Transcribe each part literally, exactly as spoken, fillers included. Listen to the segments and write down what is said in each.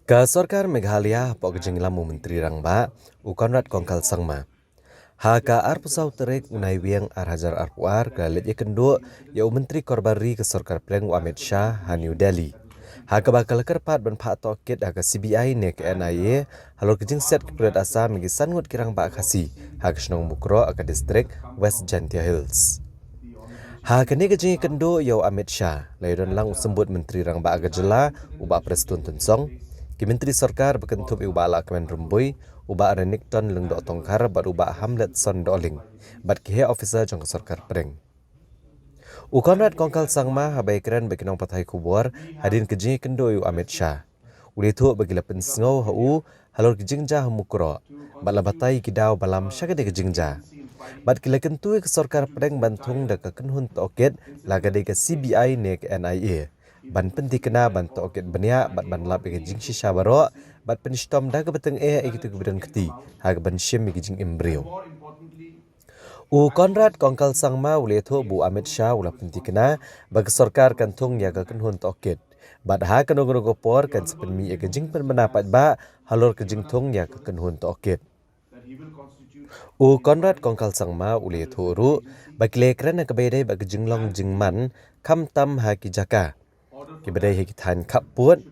Ka sorkar Meghalaya hapoh ka jingïalam u Myntri Rangbah, u Conrad Kongkal Sangma, ha ka arphew saw tarik u Naiwieng ar hajar arphew ar, ka la leit ïakynduh ïa u Myntri Korbar Ri ka Sorkar Pdeng u Amit Shah ha New Delhi, ha kaba ka la kyrpad ban phah tohkit ha ka C B I ne ka N I A halor ka jingsiat ki pulit Assam ïa ki san ngut ki rangbah Khasi ha ka shnong Mukroh ha ka distrik West Jaintia Hills. Ha kane ka jingïakynduh ïa u Amit Shah, la ïadon lang u Symbud Myntri Rangbah ka jylla, u Bah Prestone Tynsong, ki Myntri Sorkar ba kynthup ïa u Bah Lahkmen Rymbui, u Bah Renikton Lyngdoh Tongkhar bad u Bah Hamletson Dohling, bad ki heh officer jong ka Sorkar Pdeng. U Conrad Kongkal Sangma, haba ïakren bad ki nongpathai khubor hadien ka jingïakynduh ïa u Amit Shah, u la ïathuh ba ki la pynsngew ha u halor ki jingjia ha Mukroh, bad la batai ïa ki daw ba lam sha kane ka jingjia. Bad ki la kyntu ïa ka Sorkar Pdeng ban thung da ka kynhun tohkit, la ka dei ka C B I ne ka N I A, ban pynthikna, ban tohkit bniah bad ban lap ïa ka jingshisha baroh, bad pynshitom da kaba tyngeh ïa kito kiba don kti ha kaban shim ïa ka jingim briew. U Conrad Kongkal Sangma u la ïathuh ba u Amit Shah u la pynthikna ba ka sorkar kan thung ïa ka kynhun tohkit, bad ha kano kano ka por kan sa pynmih ïa ka jingpynbna paidbah halor ka jingthung ïa ka kynhun tohkit. U Conrad Kongkal Sangma u la ïathuh ruh ba ki la ïakren ha kaba ïadei bad ka jinglong jingman, khamtam ha ki jaka kiba dei ha ki thaiñ khappud,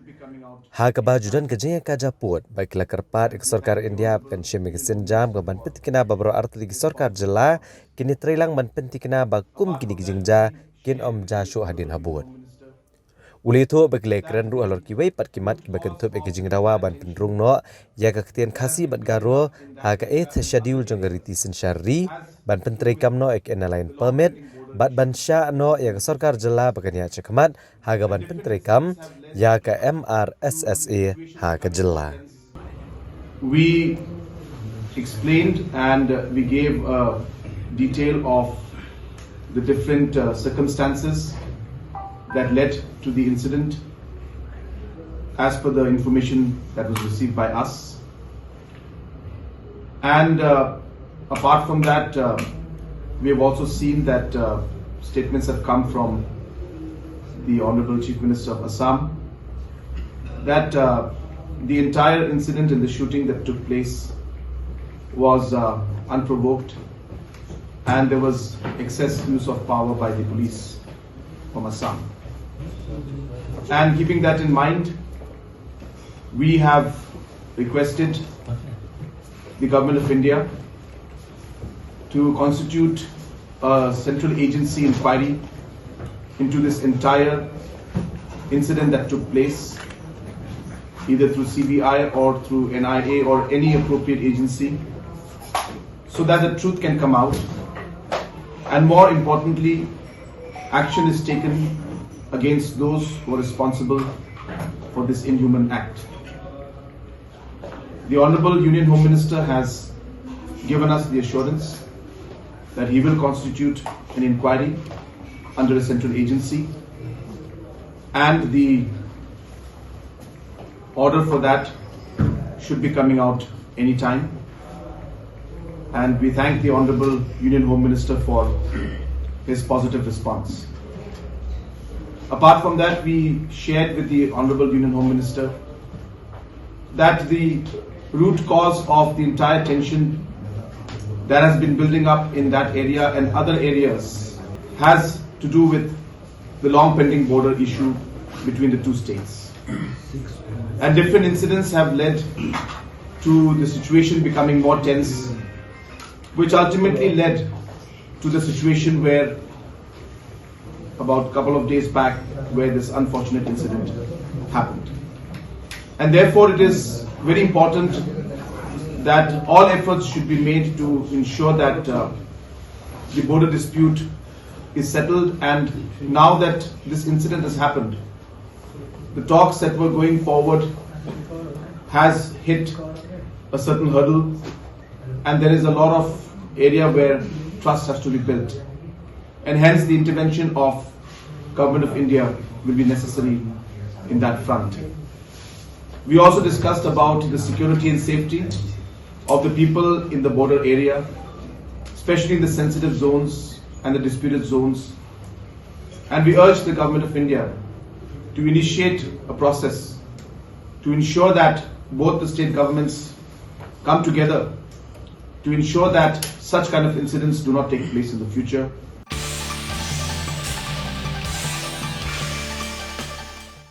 ha kaba ju don ka jingïakajia pud, bad ki la kyrpad ïa ka sorkar India ba kan shim ïa ka sienjam kaban pynthikna ba baroh artylli ki sorkar jylla kin ïatreilang ban pynthikna ba kum kine ki jingjia kin ym jia shuh hadien habud. U la ïathuh ba ki la ïakren ruh halor kiwei pat ki mat kiba kynthup ïa ka jingdawa ban pynrung noh ïa ka ktien Khasi bad Garo ha ka Eighth Schedule jong ka riti synshar ri, ban pyntreikam noh ïa ka Inner Line Permit, bad ban shah noh ïa ka sorkar jylla ba kan ïaid shakhmat ha kaban pyntreikam ïa ka M R S S A ha ka jylla. We explained and, uh, we gave a detail of the different, uh, circumstances that led to the incident as per the information that was received by us. And, uh, apart from that, uh, we have also seen that, uh, statements have come from the Honorable Chief Minister of Assam that, uh, the entire incident and the shooting that took place was, uh, unprovoked, and there was excess use of power by the police from Assam. And keeping that in mind, we have requested the Government of India to constitute a central agency inquiry into this entire incident that took place, either through C B I or through N I A or any appropriate agency, so that the truth can come out. And more importantly, action is taken against those who are responsible for this inhuman act. The Honorable Union Home Minister has given us the assurance that he will constitute an inquiry under a central agency, and the order for that should be coming out anytime. And we thank the Honorable Union Home Minister for his positive response. Apart from that, we shared with the Honorable Union Home Minister that the root cause of the entire tension that has been building up in that area and other areas has to do with the long pending border issue between the two states. And different incidents have led to the situation becoming more tense, which ultimately led to the situation where about a couple of days back where this unfortunate incident happened. And therefore, it is very important that all efforts should be made to ensure that, uh, the border dispute is settled. And now that this incident has happened, the talks that were going forward has hit a certain hurdle, and there is a lot of area where trust has to be built, and hence the intervention of Government of India will be necessary in that front. We also discussed about the security and safety of the people in the border area, especially in the sensitive zones and the disputed zones. And we urge the Government of India to initiate a process to ensure that both the state governments come together to ensure that such kind of incidents do not take place in the future.